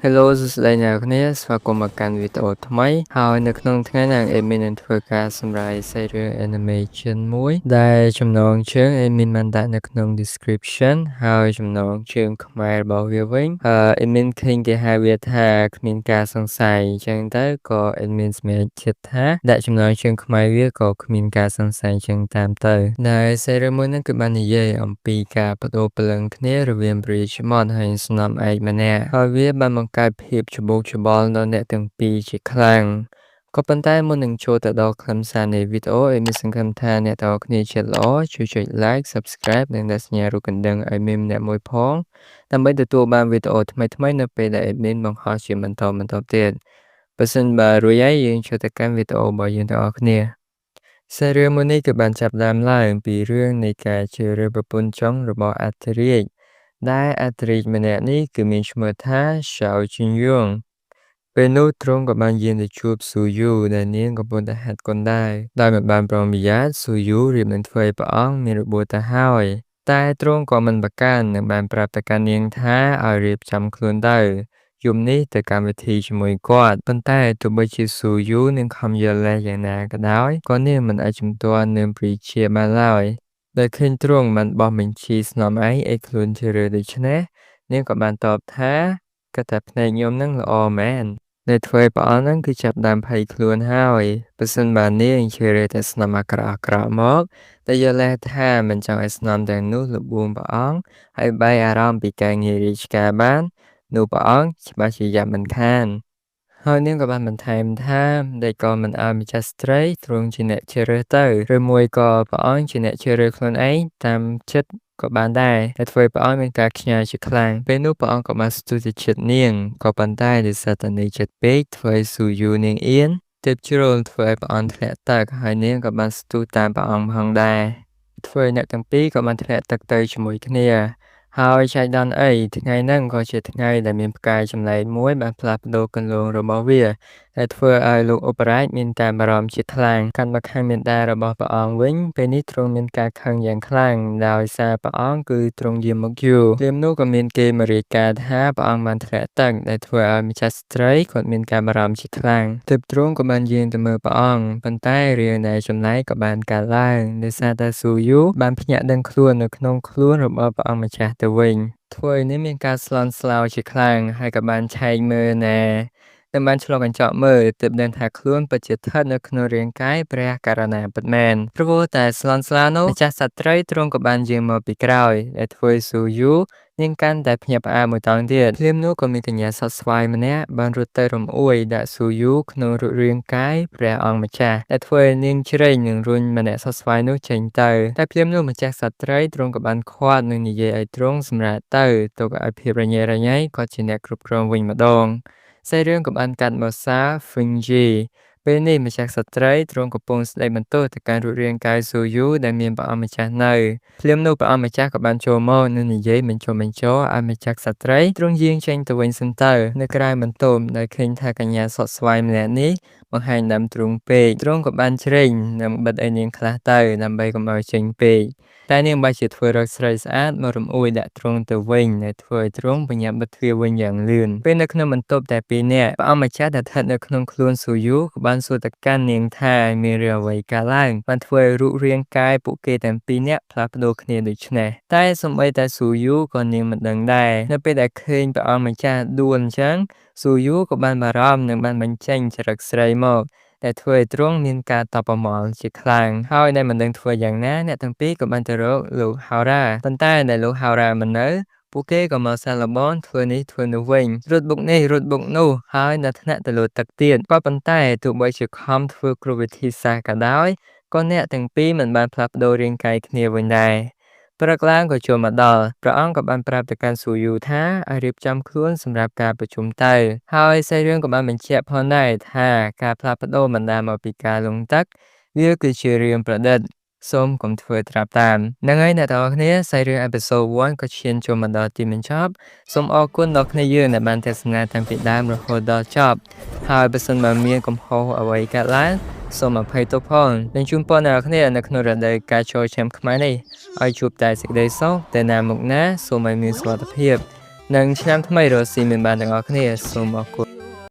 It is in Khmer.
Hello សួស្តីអ្នកទាំងអស់គ្នាស្វាគមន៍មកកាន់វីដេអូថ្មីហើយនៅក្នុងថ្ងៃនេះ Admin នឹងធ្វើការសម្រាយសាច់រឿង animation មួយដែលចំណងជើង Admin បានដាក់នៅក្នុង description ហើយចំណងជើងខ្មែររបស់វាវិញ Admin ឃើញគេហៅវាថាគ្មានការសង្ស័យអញ្ចឹងទៅក៏ Admin សម្រេចចិត្តថាដាក់ចំណងជើងខ្មែរវាក៏គ្មានការសង្ស័យអញ្ចឹងតាមទៅដែលសាច់រឿងមួយហ្នឹងគឺបាននិយាយអំពីការប្ដូរព្រលឹងគ្នារវាងព្រះរាជបុត្រហើយនិងស្នំឯកម្នាក់ហើយវាបានបង្កើតភាពច្បូកច្បល់ដល់អ្នកទាំងពីរជាខ្លាំងក៏ប៉ុន្តែមុននឹងចូលទៅដល់ខ្លឹមសារនៃវីដេអូ Admin សង្ឃឹមថាអ្នកទាំងអស់គ្នាចិត្តល្អជួយចុច Like Subscribe និងដាក់សញ្ញារូបកណ្ដឹងឲ្យមានម្នាក់មួយផងដើម្បីទទួលបានវីដេអូថ្មីៗនៅពេលដែល Admin បង្ហោះជាបន្តបន្ទាប់ទៀតបើសិនបើរួចហើយយើងចូលទៅកាន់វីដេអូរបស់យើងទាំងអស់គ្នាសាច់រឿងមួយនេះគឺបានចាប់ផ្ដើមឡើងពីរឿងនៃការជ្រើសរើសប្រពន្ធចុងរបស់អធិរាជដែលអធិរាជម្នាក់នេះគឺមានឈ្មោះថា Xiao Jinyong ពេលនោះទ្រង់ក៏បានយាងទៅជួបស៊ូយូដែលនាងកំពុងតែហាត់គុនដែរដោយមិនបានប្រុងប្រយ័ត្នស៊ូយូរៀបនឹងធ្វើឲ្យព្រះអង្គមានរបួសទៅហើយតែទ្រង់ក៏មិនប្រកាន់និងបានប្រាប់ទៅកាន់នាងថាឲ្យរៀបចំខ្លួនទៅយំនេះទៅកម្មវិធីជាមួយគាត់ប៉ុន្តែទោះបីជាស៊ូយូនឹងខំយកលេសយ៉ាងណាក៏ដោយក៏នាងមិនអាចជំទាស់នឹងព្រះរាជាបានឡើយដោយឃើញទ្រង់បានបោះបញ្ជីស្នំឯងឲ្យខ្លួនជ្រើសរើសដូច្នេះនាងក៏បានតបថាគិតថាភ្នែកខ្ញុំនឹងល្អមែនដែលធ្វើឲ្យព្រះអង្គហ្នឹងគឺចាប់ដើមភ័យខ្លួនហើយប្រសិនបើនាងជ្រើសរើសតែស្នំអាក្រក់ៗមកតែយកលេសថាមិនចង់ឲ្យស្នំទាំងនោះលបួងព្រះអង្គហើយបែកអារម្មណ៍ពីការងាររាជការបាននោះព្រះអង្គច្បាស់ជាយ៉ាប់មិនខានហើយនាងក៏បានបន្ថែមថាម្ដេចក៏មិនឲ្យម្ចាស់ស្ត្រីទ្រង់ជាអ្នកជ្រើសរើសទៅឬមួយក៏ព្រះអង្គជាអ្នកជ្រើសរើសខ្លួនឯងតាមចិត្តក៏បានដែរដែលធ្វើឲ្យព្រះអង្គមានការខ្ញាល់ជាខ្លាំងពេលនោះព្រះអង្គក៏បានស្ទុះទៅចិត្តនាងក៏ប៉ុន្តែដោយសារតែនាងចិត្តពេកធ្វើឲ្យស៊ូយូនាងអៀនទើបជ្រុលធ្វើឲ្យព្រះអង្គធ្លាក់ទឹកហើយនាងក៏បានស្ទុះតាមព្រះអង្គផងដែរធ្វើឲ្យអ្នកទាំងពីរក៏បានធ្លាក់ទឹកទៅជាមួយគ្នាហើយចៃដន្យអីថ្ងៃហ្នឹងក៏ជាថ្ងៃដែលមានផ្កាយចម្លែកមួយបានផ្លាស់ប្ដូរគន្លងរបស់វាដែលធ្វើឲ្យលោកឧបរាជមានការបារម្ភជាខ្លាំងកាន់មកខាងមាតារបស់ព្រះអង្គវិញពេលនេះទ្រង់មានការខឹងយ៉ាងខ្លាំងដោយសារព្រះអង្គគឺទ្រង់យាងមកយូរភ្លាមនោះក៏មានគេមករាយការណ៍ថាព្រះអង្គបានធ្លាក់ទឹកដែលធ្វើឲ្យម្ចាស់ស្ត្រីគាត់មានការបារម្ភជាខ្លាំងទើបទ្រង់ក៏បានយាងទៅមើលព្រះអង្គប៉ុន្តែរឿងដែលចម្លែកក៏បានកើតឡើងដោយសារតែស៊ូយូបានភ្ញាក់ដឹងខ្លួននៅក្នុងខ្លួនរបស់ព្រះអង្គម្ចាស់ទៅវិញធ្វើឲ្យនេះមានការស្លន់ស្លោជាខ្លាំងហើយក៏បានឆែកមើលណែនិងបានឆ្លុះកញ្ចក់មើលទើបដឹងថាខ្លួនពិតជាស្ថិតនៅក្នុងរាងកាយព្រះករណាពិតមែនព្រោះតែស្លន់ស្លោនោះម្ចាស់សត្វត្រីទ្រង់ក៏បានយាងមកពីក្រោយដែលធ្វើឲ្យស៊ូយូនាងកាន់តែភ្ញាក់ផ្អើលមួយតង់ទៀតភ្លាមនោះក៏មានកញ្ញាសត្វស្វាយម្នាក់បានរត់ទៅរំអួយដាក់ស៊ូយូក្នុងរូបរាងកាយព្រះអង្គម្ចាស់ដែលធ្វើឲ្យនាងជ្រែងនិងរុញម្នាក់សត្វស្វាយនោះចេញទៅតែភ្លាមនោះម្ចាស់សត្វត្រីទ្រង់ក៏បានឃាត់និងនិយាយឲ្យទ្រង់សម្រាកទៅទុកឲ្យភាពរញ៉េរញ៉ៃគាត់ជាអ្នកគ្រប់គ្រងវិញម្ដងសាច់រឿងក៏បានកាត់មកសារ Fengji ពេលនេះម្ចាស់ស្ត្រីទ្រង់កំពុងស្ដីបន្ទោសទៅកាន់រូបរាងកាយស៊ូយូដែលមានព្រះអង្គម្ចាស់នៅភ្លាមនោះព្រះអង្គម្ចាស់ក៏បានចូលមកនិងនិយាយបញ្ចុះបញ្ចូលឲ្យម្ចាស់ស្ត្រីទ្រង់យាងចេញទៅវិញសិនទៅនៅក្រៅបន្ទប់ដែលឃើញថាកញ្ញាសក់ស្វាយម្នាក់នេះបង្ហាញដើមទ្រូងពេកទ្រង់ក៏បានជ្រែងនិងបិទឲ្យនាងខ្លះទៅដើម្បីកុំឲ្យចេញពេកតែនាងបែរជាធ្វើរកស្រីស្អាតមករំអួយដាក់ទ្រង់ទៅវិញដែលធ្វើឲ្យទ្រង់បញ្ញាបិទទ្វារវិញយ៉ាងលឿនពេលនៅក្នុងបន្ទប់តែពីរនាក់ព្រះអង្គម្ចាស់ដែលស្ថិតនៅក្នុងខ្លួនស៊ូយូក៏បានសួរទៅកាន់នាងថាមានរឿងអ្វីកើតឡើងបានធ្វើឲ្យរូបរាងកាយពួកគេទាំងពីរនាក់ផ្លាស់ប្ដូរគ្នាដូច្នេះតែសូម្បីតែស៊ូយូក៏នាងមិនដឹងដែរនៅពេលដែលឃើញព្រះអង្គម្ចាស់ដួលអញ្ចឹងស៊ូយូក៏បានបារម្ភនិងបានបញ្ចេញចរិតស្រីមកដែលធ្វើឲ្យទ្រង់មានការតបប្រមល់ជាខ្លាំងហើយដែលមិនដឹងធ្វើយ៉ាងណាអ្នកទាំងពីរក៏បានទៅរកលោកហោរ៉ាប៉ុន្តែដែលលោកហោរ៉ាមិននៅពួកគេក៏មកសាកល្បងធ្វើនេះធ្វើនោះវិញរត់បុកនេះរត់បុកនោះហើយនៅថ្នាក់ទៅលើទឹកទៀតក៏ប៉ុន្តែទោះបីជាខំធ្វើគ្រប់វិធីសាស្ត្រក៏ដោយក៏អ្នកទាំងពីរមិនបានផ្លាស់ប្ដូររាងកាយគ្នាវិញដែរព្រឹកឡើងក៏ចូលមកដល់ព្រះអង្គក៏បានប្រាប់ទៅកាន់ស៊ូយូថាឲ្យរៀបចំខ្លួនសម្រាប់ការប្រជុំទៅហើយសាច់រឿងក៏បានបញ្ជាក់ផងដែរថាការផ្លាស់ប្ដូរបណ្ដាលមកពីការលង់ទឹកវាគឺជារឿងប្រឌិតសូមកុំធ្វើត្រាប់តាមហ្នឹងហើយអ្នកទាំងអស់គ្នាសាច់រឿង episode 1ក៏ឈានចូលមកដល់ទីបញ្ចប់សូមអរគុណដល់គ្នាយើងដែលបានទស្សនាតាំងពីដើមរហូតដល់ចប់ហើយបើសិនបើមានកំហុសអ្វីកើតឡើងសូមអភ័យទោសផងនិងជូនពរអ្នកគ្នានៅក្នុងរដូវកាលចូលឆ្នាំខ្មែរនេះឲ្យជួបតែសេចក្តីសុខតែណាមុខណាសូមឲ្យមានសុវត្ថិភាព និងឆ្នាំថ្មីរកស៊ីមានបានទាំងអស់គ្នាសូមអរគុណ។